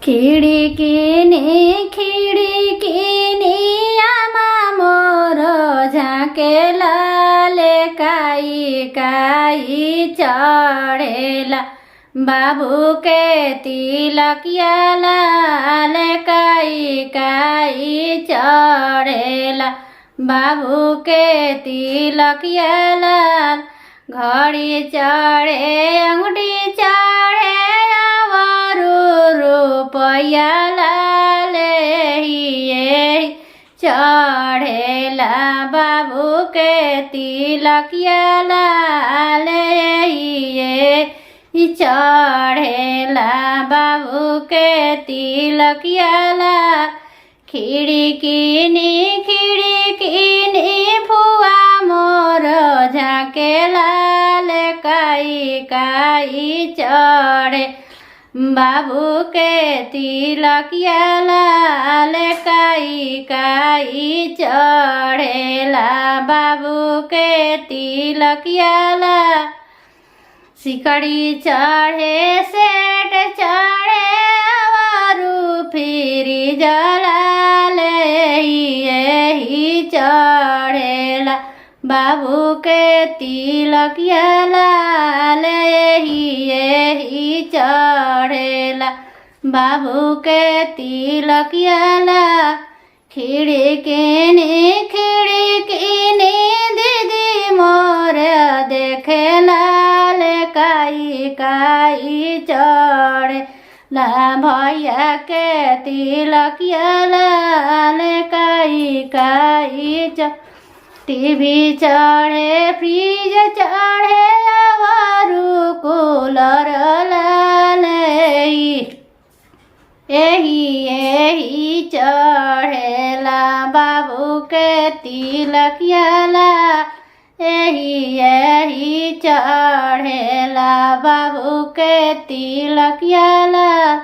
खिडकिनी खिडकिनी आमा मोर झाँकेला ले काई काई चढेला बाबु के तिलकिया लाल काई काई चढेला बाबु के तिलकिया लाल घडी चढे अंगुठी चढे अवरु रुपैया लाल एही चढेला बाबु के तिलकिया लाल एही चढेला बाबु के तिलकिया लाल खिडकिनी खिडकिनी फुवा मोर झाँकेला ले काई काई चढे बाबु के तिलकिया लाल काई काई चढेला बाबु के तिलकिया लाल सिकडी चढे सेट चढे अवरु फेरि जलाले यही चढेला बाबु के तिलकिया लाल यही यही चढेला बाबु के तिलकिया लाल खिडकिनी खिडकिनी दिदी मोर देखेला ले काई काई चढे ला भैया के तिलकिया लाल काई काई च टिभी चढे फ्रिज चढे अवरु कुलर लाल एही एही चढेला बाबु के तिलकिया लाल एही एही चढेला बाबु के तिलकिया लाल।